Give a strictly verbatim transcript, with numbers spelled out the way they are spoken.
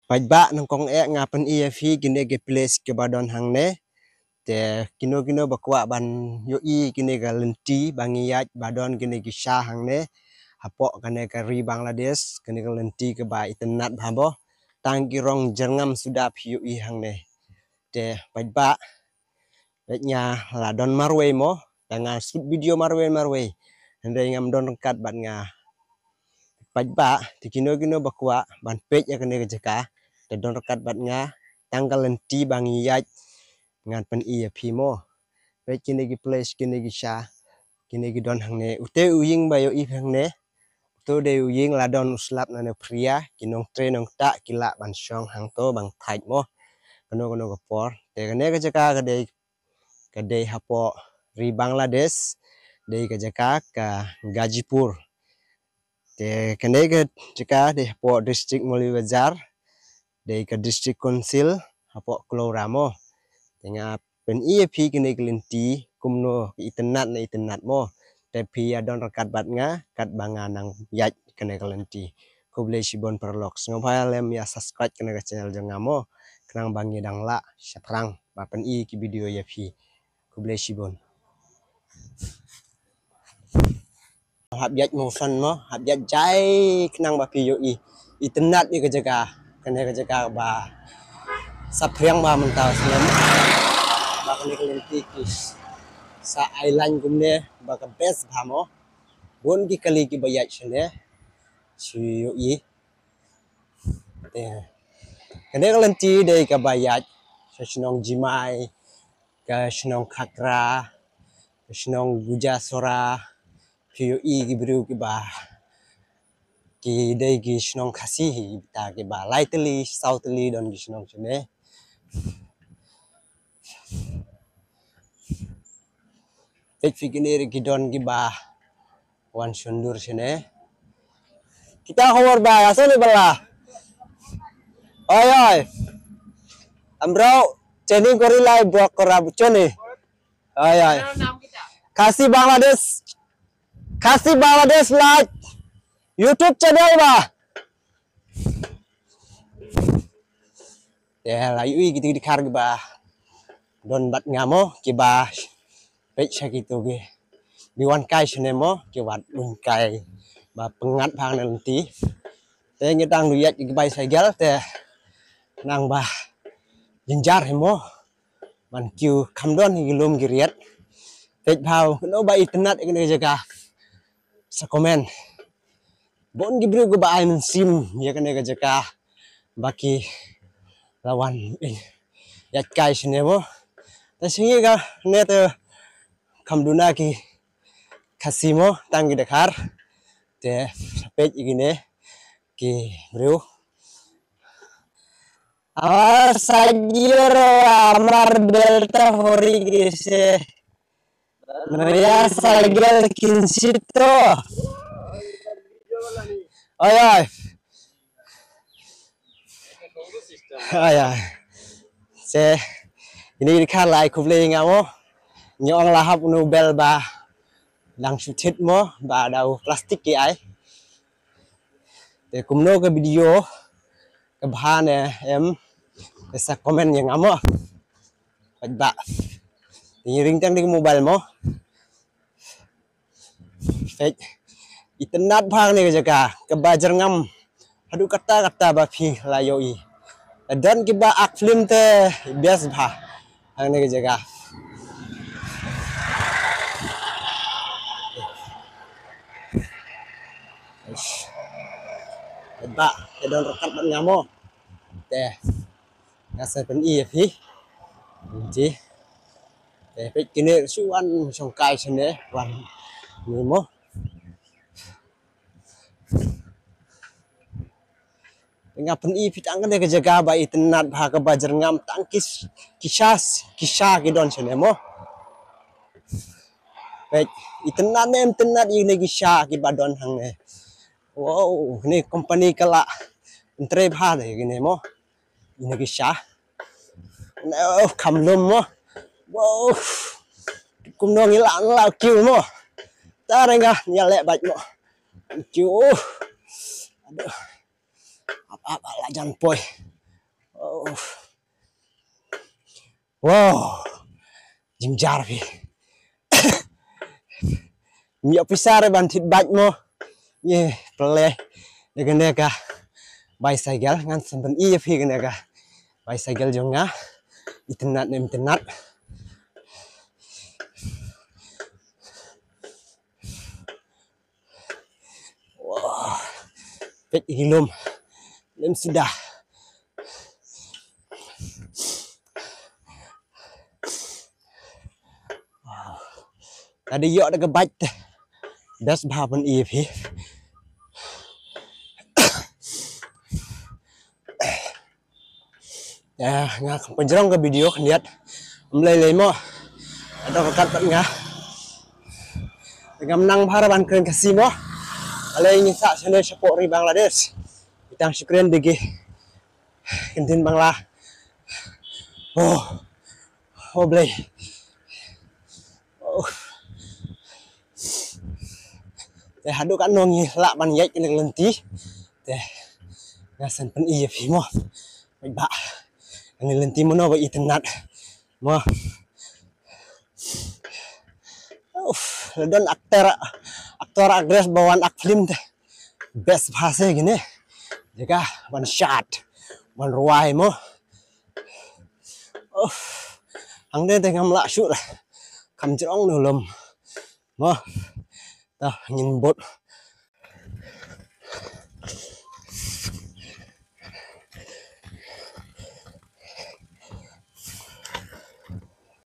Paidbah, nyngkong eh nga pyni ïa phi kine ki place kiba don hangne. Te kino kino ba kwah ban ïohi kine ka lynti ba ngi ïaid ba don kine ki sha hangne, hapoh kane ka ri Bangladesh, kine ka lynti kaba itynnad bha mo. Tang ki rong jyrngam suda phi ïohi hangne. Te paidbah, peit nga la don marwei mo, te nga shoot video marwei marwei. Hynrei ngam don ryngkat bad nga. Paidbah, te kino kino ba kwah ban peit ïa kane ka jaka, te don ryngkat bad nga. Tang ka lynti ba ngi ïaid ngan pyni ïa phi mo. Peit kine ki place, kine ki sha, kine ki don hangne. Ute u ïing ba ïohi phi hangne, uto dei u ïing la don u slap na ne phria, ki nongtrei nongktah ki lah ban shong hangto ban thait mo. Kano kano ka por. Te kane ka jaka ka dei, ka dei hapoh ri Bangladesh, dei ka jaka ka Gazipur. Te kane ka jaka dei hapoh district Maulibajar, dei ka district council hapoh Klora mo. Te nga pyni ïa phi kine ki lynti kumno ki itynnad na itynnad mo. Te phi ïa don ryngkat bad nga katba nga nang ïaid kane ka lynti. Khublei shibun paralok. Sngewbha lem ïa subscribe kane ka channel jong nga mo, khnang ba ngi dang lah shaphrang ba pyni ki video ïa phi. Khublei shibun. Hap ïaid mo san mo, hap ïaid jai khnang ba phi ïohi. Itynnad ïa ka jaka, kane ka jaka ba saphriang ba mynta snem. Ba kane ka lynti ki sa ai lain kumne ba ka best bha mo. Bun ki kali kiba ïaid shane, shu ïohi. Te kane ka lynti dei kaba ïaid sha shnong Jimai, ka shnong Khakra, ka shnong Gujasora, phi ïohi ki briew kiba ki dei ki shnong Khasi hi, kita kiba lai tylli, saw tylli don ki shnong shane. Peit phi kine ruh ki don kiba wan shon dur shane. Kita khubor ba, aso ni bala. Oi, oi. Amrao, cheni kori lai brok kora buchoni. Oi, oi. Khasi Bangladesh. Khasi Bangladesh live YouTube channel ba. Te la ïohi kito ki dkhar kiba don bad nga mo, kiba peit sha kito ki, ki wan kai shane mo, ki wan kai ba pyngngad bha na lynti. Te ngi dang ïaid ki bai cycle te nang ba jynjar hi mo. Ban kiew kham don hi ki lum ki riat. Peit bha kano ba itynnad ïa kane ka jaka. Sa comment. Bun ki briew kiba ai mynsiem ïa kane ka jaka ba ki la wan ïaid kai shane mo. Te sha ngi kane te kham duna ki Khasi mo, tang ki dkhar. Te peit ïa kine ki briew. Amar sagior amar belta hori gise. Naya sagior kinsito. Oi, oi. Oi, oi. Se ini dikha lai khublei nga mo. Ngi ong la hap unu bel ba dang shu thied mo, ba da u plastik ki ai. Te kumno ka video ka bha ne em, te sa comment ïa nga mo. Peit ba. Te ngi ring tang da ka mobile mo. Peit. Itynnad bha kane ka jaka, kaba jyrngam. Haduh katta katta ba phi la ïohi. Don kiba ak film te best bha. Hangne ka jaka. Ba, te don ryngkat bad nga mo. Te nga sa pyni ïa phi. Ji. Te peit kine shu wan shongkai shane wan ni mo. Nga pyni phi tang kane ka jaka ba itynnad bha kaba jyrngam tang ki, ki sha, ki sha ki don shane mo. Peit, itynnad ne em tynnad ïa kine ki sha kiba don hangne. Wow, kine company ka la pyntrei bha de kine mo. Ine ki sha. Ne, oh, kham lum mo. Wow. Kumno ngi la, la kiew mo. Tare nga ngi leh bad mo. Kiew. Aduh. Ap, ap, ap, la jan poi. Wow. Jingjar phi. Ngi officer ban thied bike mo. Ye pele. Ïa kane ka bicycle ngan sa pyni ïa phi kane ka bicycle jong nga. Itynnad ne em itynnad. Wow. Peit ïa ki lum. Lem suda. Wow. Lada ïoh da ka bike te best bha ban ïa phi. Ïa, nga kam pynjrong ka video khyndiat. Ym lei lei mo. Ado ka kat pat nga. Ngam nang bha ban kren Khasi mo. Balei ngi sah shane shapoh ri Bangladesh. Ki tang shu kren da ki kyntien Bangla. Oh. Oh Blei. Oh. Te haduh katno ngi lah ban ïaid kane ka lynti. Te nga sa pyni ïa phi mo. Bad ba kane ka lynti mano ba itynnad mo. Uff, la don actor, actor actress ba wan act film te best bha se kine. Jaka ban shot, ban rwai mo. Uff, hangne te ngam lah shuh. Kam jrong ne lum mo. Ta ngin bud.